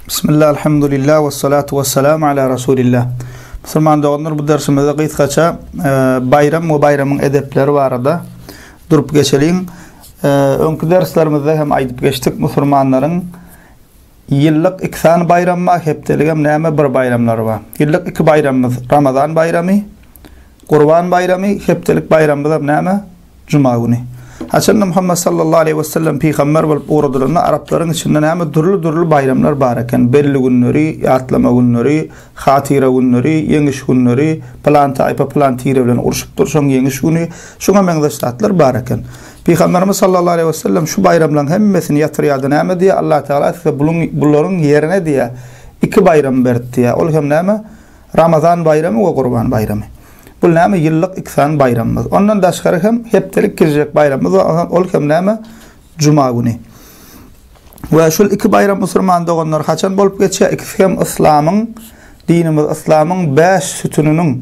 Bismillah, alhamdulillah, we salatu we salamu ala rasulillah. Musulman doganlar, bu dersimizde gysgaça e, baýram we baýramyň edepleri barada durup geçeliň. E, öňki derslerimizde hem aýdyp geçdik, musulmanlaryň ýyllyk iki sany baýramy bar, hepdelik hem näme bir baýramlary bar. Ýyllyk iki baýramymyz Ramazan baýramy, Gurban baýramy, hepdelik baýramymyz hem näme? Juma güni. Haçanda Muhammet sallallahu aleýhi we sellem pygamber bolup ugradylanda araplaryň içinde näme dürli-dürli baýramlar bar eken. Belli günleri, ýatlama günleri, hatyra günleri, ýeňiş günleri, pylan taýpa pylan tire bilen urşupdyr, şoň ýeňiş güni, şuňa meňzeş zatlar bar eken. Pygamberimiz sallallahu aleýhi we sellem şu baýramlaryň hemmesini ýatyrýardy näme diýýär? Allah Tagala size buluň bularyň ýerine diýýär, iki baýram berdi diýýär. Ol hem näme? Ramazan baýramy we Gurban baýramy. Bul näme ýyllyk iki sany baýramymyz. Ondan daşgary hem hepdelik girjek baýramymyz bar. Ol hem näme? Juma güni. We şul iki baýram musulman doganlar haçan bolup geçýär? Ikisi hem yslamyň dinimiz yslamyň bäş sütüniniň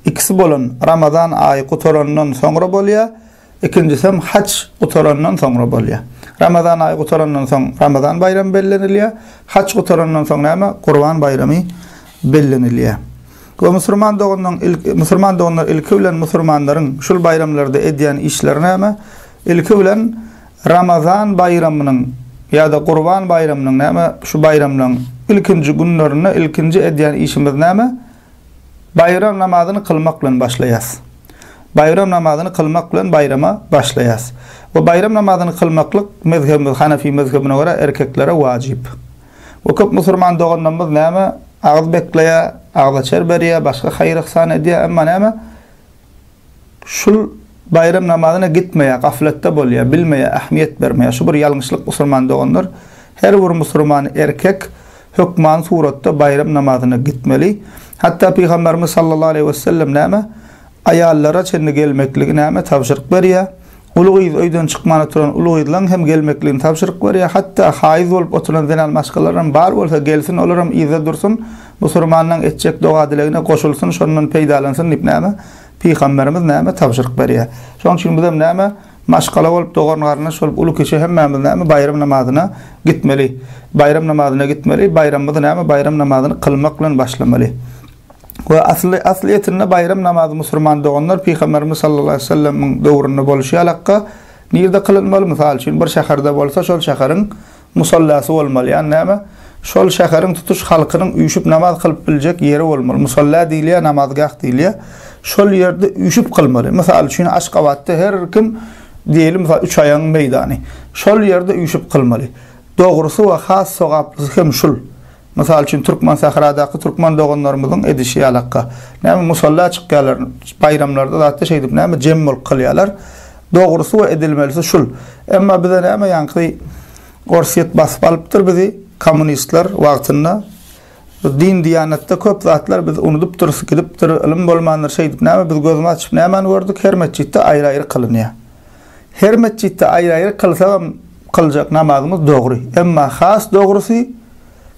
ikisi bolan Ramazan aýy gutarandan soňra bolýar. Ikinjisem haç gutarandan soňra bolýar. Ramazan aýy gutarandan soň Ramazan baýramy bellenilýär. Haç gutarandan soň näme? Gurban baýramy bellenilýär. We musurman doganlaryň ilk musurman doganlar ilki bilen musurmanlaryň şul baýramlarda edýän işleri näme? Ilki bilen Ramazan baýramynyň ýa-da Gurban baýramynyň näme şu baýramlaryň ilkinji günlerinde ilkinji edýän işimiz näme? Baýram namazyny kylmak bilen başlaýas. Baýram namazyny kylmak bilen baýrama başlaýas. We baýram namazyny kylmaklyk mezhebimiz Hanefi mezhebine görä erkeklere wajyp. We köp musurman doganlarymyz näme agyz bekleýär, agzaçar berýär, başga haýyr-yhsan edýär, emma näme Şul baýram namazyna gitmeýär, gaflatda bolýar, bilmeýär, ähmiýet bermeýär. Şu bir ýalňyşlyk musurman doganlar. Her bir musurman erkek hökmany suratda baýram namazyna gitmeli. Hatda Pygamberimiz sallallahu aleýhi wesellem näme? Aýallara çenli gelmekligi näme tabşyryk berýär. Uly gyz öýden çykman oturan uly gyzlaň hem gelmekligini tabşyryk berýär. Hatda haýyz bolup oturan zenan maşgalalaram bar bolsa gelsin olaram yzda dursun, musurmanlaň etjek doga-dilegine goşulsyn, şondan peýdalansyn diýip näme? Pygamberimiz näme tabşyryk berýär? Şonuň üçin bizem näme maşgala bolup, dogan-garyndaş bolup, uly-kiçi hemmämiz näme baýram namazyna gitmeli. Baýram namazyna gitmeli, baýramymyzy näme baýram namazyny kylmak bilen başlamaly. We asly aslyýetinde baýram namazy musurman doganlar Pygamberimiz sallallahu aleýhi we sellemiň döwründe bolşy ýalakka nirde kylynmaly? Mysal üçin bir şäherde bolsa şol şäheriň Musallasy bolmaly, ýagny näme? Şol şäheriň tutuş halkynyň üýşüp namaz kylyp biljek ýeri bolmaly. Musalla diýilýär, namazgäh diýilýär. Şol ýerde üýşüp kylmaly. Mysal üçin, Aşgabatda her kim diýeli, mysal, üç aýagyň meýdany. Şol ýerde üýşüp kylmaly. Dogrusy we has sogaplysy hem şul. Mysal üçin, Türkmensähradaky türkmen doganlarymyzyň edişi ýalakka. Näme, musalla çykýarlar, baýramlarda zatda şeýdip näme, jem bolup kylýarlar. Dogrusy we edilmelisi şul. Emma bize näme ýaňky Orsýet basyp alypdyr bizi, kommunistler wagtynda. Din diýanatda köp zatlar biz unudypdyrys, gidipdir, ylym bolmandyr şeýdip näme biz gözümizi açyp nämäni gördük, her metjitde aýry-aýry kylynýar. Her metjitde aýry-aýry kylsagam kyljak namazymyz dogry. Emma has dogrusy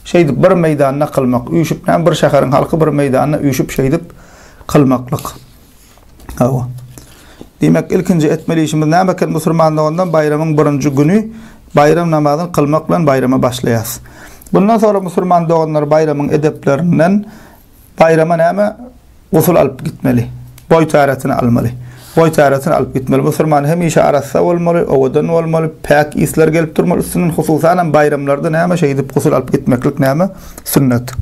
şeýdip bir meýdanda kylmak, üýşüp näme bir şäheriň halky bir meýdanda üýşüp şeýdip kylmaklyk. Hawa. Diýmek, ilkinji etmeli işimiz näme eken musulman dogandan baýramyň birinji güni baýram namazyny kylmak bilen baýrama başlaýarys. Bundan soňra musulman doganlar baýramyň edeplerinden baýrama näme gusul alyp gitmeli. Boý täretini almaly. Boý täretini alyp gitmeli. Musulman hemişe arassa bolmaly, owadan bolmaly, päk yslar gelip durmaly üstünden, hususanam baýramlarda näme şeýdip gusul alyp gitmeklik näme sünnet.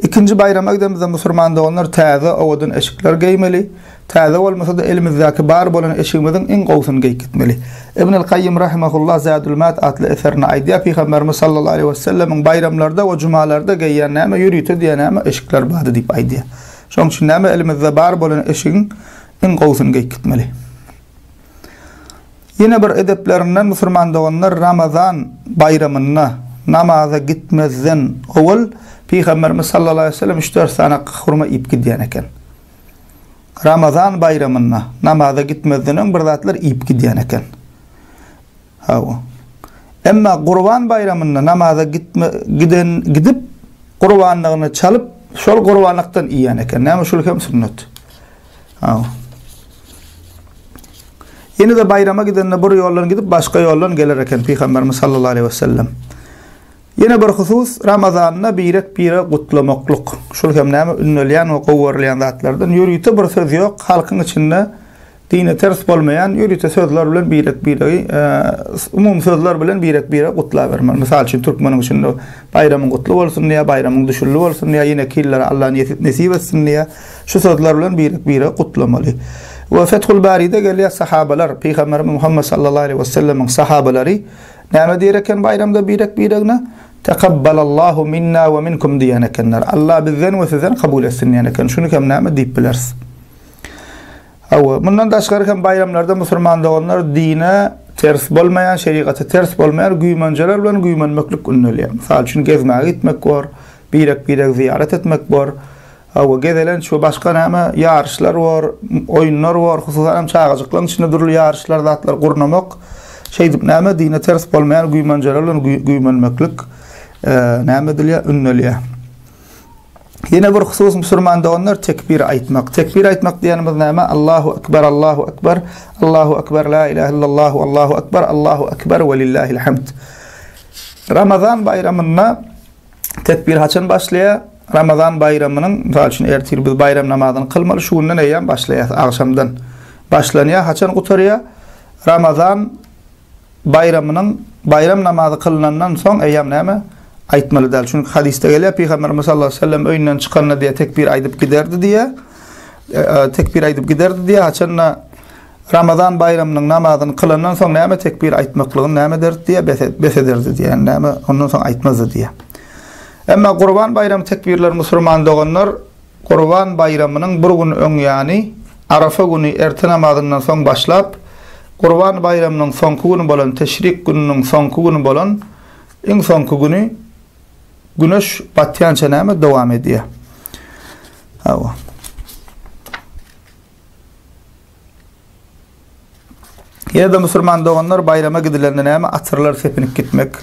Ikinji baýrama gidemizde musurman doganlar täze owadan eşikler geýmeli. Täze bolmasa-da elimizdäki bar bolan eşigimiziň iň gowusyny geýip gitmeli. Ibn al-Kaýýym rahimehullah Zadul Maad atly eserinde aýdýar, Pygamberimiz sallallahu aleýhi wesellemiň baýramlarda we jumalarda geýýän näme ýörite diýen näme eşikler bardy diýip aýdýar. Şonuň üçin näme elimizde bar bolan eşigiň iň gowusyny geýip gitmeli. Ýene bir edeplerinden musurman doganlar Ramazan baýramynda namaza gitmezden owal Pygamberimiz sallallahu aleýhi we sellem üç-dört sany hurma iýip gidýän eken. Ramazan baýramynda namaza gitmezden öň bir zatlar iýip gidýän eken. Hawa. Emma Gurban baýramynda namaza gitme giden gidip gurbanlygyny çalyp şol gurbanlykdan iýen eken. Näme şul hem sünnet. Hawa. Ýene-de baýrama gidende bir ýoldan gidip başga ýoldan geler eken Pygamberimiz sallallahu aleýhi we sellem. Ýene bir husus, Ramazanda birek-biregi gutlamaklyk. Şul hem näme ündelýän we gowy görülýän zatlardan. Ýörite bir söz ýok, halkyň içinde dine ters bolmaýan ýörite sözler bilen birek-biregi, umumy sözler bilen birek-biregi gutlabermeli. Mysal üçin, türkmeniň içinde baýramyň gutly bolsun diýýär, baýramyň düşülli bolsun diýýär, ýeneki ýyllara Allah nesip etsin diýýär. Şu sözler bilen birek-biregi gutlamaly. We Fethul Baride gelýär, sahabalar, Pygamberimiz Muhammet sallallahu aleýhi we sellemiň sahabalary Näme diýer eken baýramda birek-biregine? Tekabbalallahu minna we minkum diýen ekenler. Allah bizden we sizden kabul etsin diýen eken. Şuny hem näme diýip bileris? Hawa, mundan daşgary hem baýramlarda musulman doganlar dine ters bolmaýan, şerigata ters bolmaýan güýmenjeler bilen güýmenmeklik ündelýär. Mysal üçin gezmäge gitmek bor, birek-biregi zyýarat etmek bor. Hawa, gezelenç we başga näme ýaryşlar bor, oýunlar bor, hususan hem çagajyklaryň içinde dürli ýaryşlar zatlar gurnamak. Şeýdip näme dine ters bolmaýan güýmenjeler bilen güýmenmeklik näme edilýär, ündelýär. Ýene bir husus musulman doganlar tekbir aýtmak. Tekbir aýtmak diýenimiz näme? Allahu ekber, Allahu ekber, Allahu ekber, la ilahe illallah, Allahu ekber, Allahu ekber we lillahil hamd. Ramazan baýramynda Tekbir haçan başlaýar? Ramazan baýramynyň, mysal üçin, ertir biz baýram namazyny kylmaly, şu günden eýýäm başlaýar, agşamdan başlanýar, haçan gutarýar? Ramazan baýramynyň baýram namazy kylynandan soň eýýäm näme? Aýtmaly däl. Çünki hadysda gelýär, Pygamberimiz sallallahu aleyhi ve sellem öýünden çykanda diýýär, tekbir aýdyp giderdi diýýär. E, e, tekbir aýdyp giderdi diýýär. Haçanda Ramazan baýramynyň namazyny kylandan soň näme tekbir aýtmaklygyny näme ederdi diýýär, bes, bes ederdi diýýär. Näme ondan soň aýtmazdy diýýär. Emma Gurban baýramy tekbirleri musulman doganlar Gurban baýramynyň bir gün öň ýany Arafa güni erte namazyndan soň başlap Gurban baýramynyň soňky güni bolan teşrik gününiň soňky güni bolan iň soňky güni güneş batýança näme dowam edýär. Hawa. Ýene-de musulman doganlar baýrama gidilende näme atyrlar sepinip gitmek.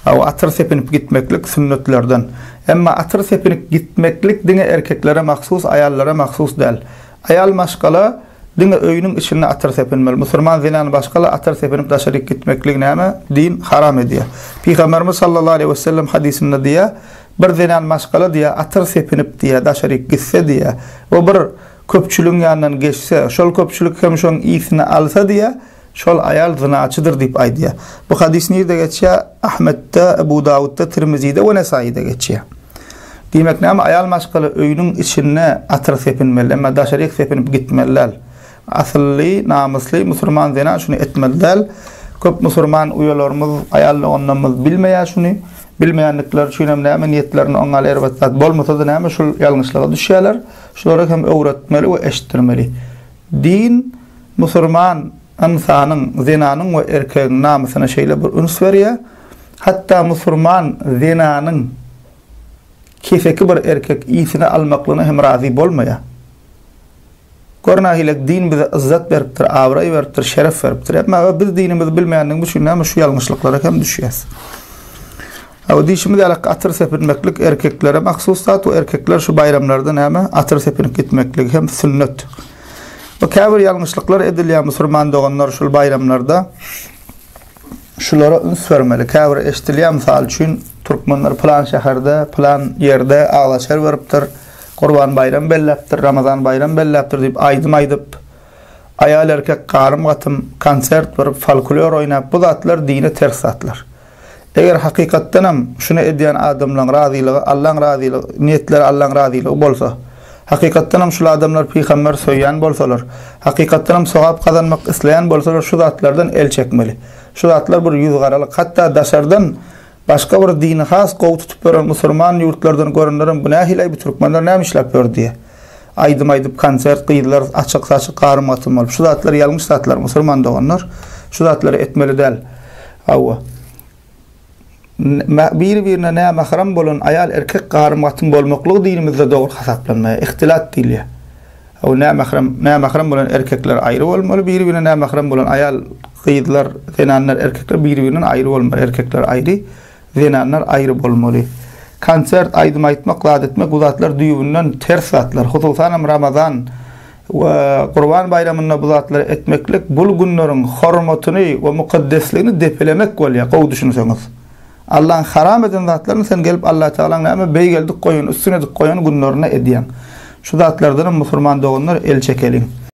Hawa, atyr sepinip gitmeklik sünnetlerden. Emma atyr sepinip gitmeklik diňe erkeklere mahsus, aýallara mahsus däl. Aýal maşgala diňe öýüniň içinde atyr sepinmeli. Musulman zenan başgala atyr sepinip daşaryk gitmekligi näme? Din haram edýär. Pygamberimiz sallallahu aleýhi wesellem hadysynda diýýär, Bir zenan maşgala diýýär, atyr sepinip diýýär, daşaryk gitse diýýär, we bir köpçüligiň ýanyndan geçse, şol köpçülik hem şoň ysyny alsa diýýär, şol aýal zynaçydyr diýip aýdýar. Bu hadys nirde geçýär? Ahmetde, Ebu Dawutda, Tirmizide we Nesaide geçýär. Diýmek näme, aýal maşgala öýüniň içinde atyr sepinmeli, emma daşaryk sepinip gitmeli däl. Asylly, namysly musurman zenan şuny etmeli däl. Köp musurman uýalarymyz, aýal doganlarymyz bilmeýär şuny. Bilmeýändikleri üçin hem näme niýetlerinde oňňaly erbet zat bolmasa-da näme şul ýalňyşlyga düşýärler. Şulara hem öwretmeli we eşitdirmeli. Din musurman ynsanyň, zenanyň we erkegiň namysyna şeýle bir üns berýär. Hatda musurman zenanyň keseki bir erkek ysyny almaklygyna hem razy bolmaýar. Gör nahilek din bize yzzat beripdir, abraý beripdir, şeref beripdir. Emma biz dinimizi bilmeýändigimiz üçin näme şu ýalňyşlyklara hem düşýäs. Hawa diýşimiz ýaly atyr sepinmeklik erkeklere mahsus zat we erkekler şu baýramlarda näme atyr sepinip gitmekligi hem sünnet. We käbir ýalňyşlyklar edilýär musulman doganlar şul baýramlarda. Şulara üns bermeli. Käbir eşdilýär mysal üçin türkmenler pylan şäherde, pylan ýerde agzaçar beripdir, Gurban baýram belläpdir, Ramazan baýram belläpdir diýip aýdym aýdyp, aýal-erkek garym-gatym konsert berip, folklor oýnap bu zatlar dine ters zatlar. Eger hakykatdanam şuny edýän adamlaň razylygy Allaň razylygy, niýetleri Allaň razylygy bolsa, hakykatdanam şul adamlar pygamber söýýän bolsalar, hakykatdanam sogap gazanmak isleýän bolsalar şu zatlardan el çekmeli. Şu zatlar bir ýüzgaralyk. Hatda daşardan başga bir dini has gowy tutup ýören musurman ýurtlardan görenlerem bu nähiliaý bu türkmenler näme işläp ýör diýýär. Aýdym aýdyp konsert gyzlar açyk saçyk garym gatym bolup şu zatlar ýalňyş zatlar musurman doganlar şu zatlary etmeli däl. Hawa. Biri-birine nämährem bolan aýal-erkek garym-gatym bolmaklygy dinimizde dogry hasaplanmaýar. Ihtilat diýilýär. Hawa, nämährem, nämährem bolan erkekler aýry bolmaly, biri-birine nämährem bolan aýal, gyzlar, zenanlar, erkekler biri-birinden aýry bolmaly. Erkekler aýry, zenanlar aýry bolmaly. Konsert, aýdym aýtmak, zat etmek bu zatlar düýbünden ters zatlar. Hususanam Ramazan we Gurban baýramynda bu zatlary etmeklik bul günleriň hormatyny we mukaddesligini depelemek bolýar, gowy düşünseňiz. Allaň haram eden zatlaryny sen gelip Allatagalaň näme beýgeldik goýan, üstün edip goýan günlerinde edýäň. Şu zatlardanam musurman doganlar el çekeliň.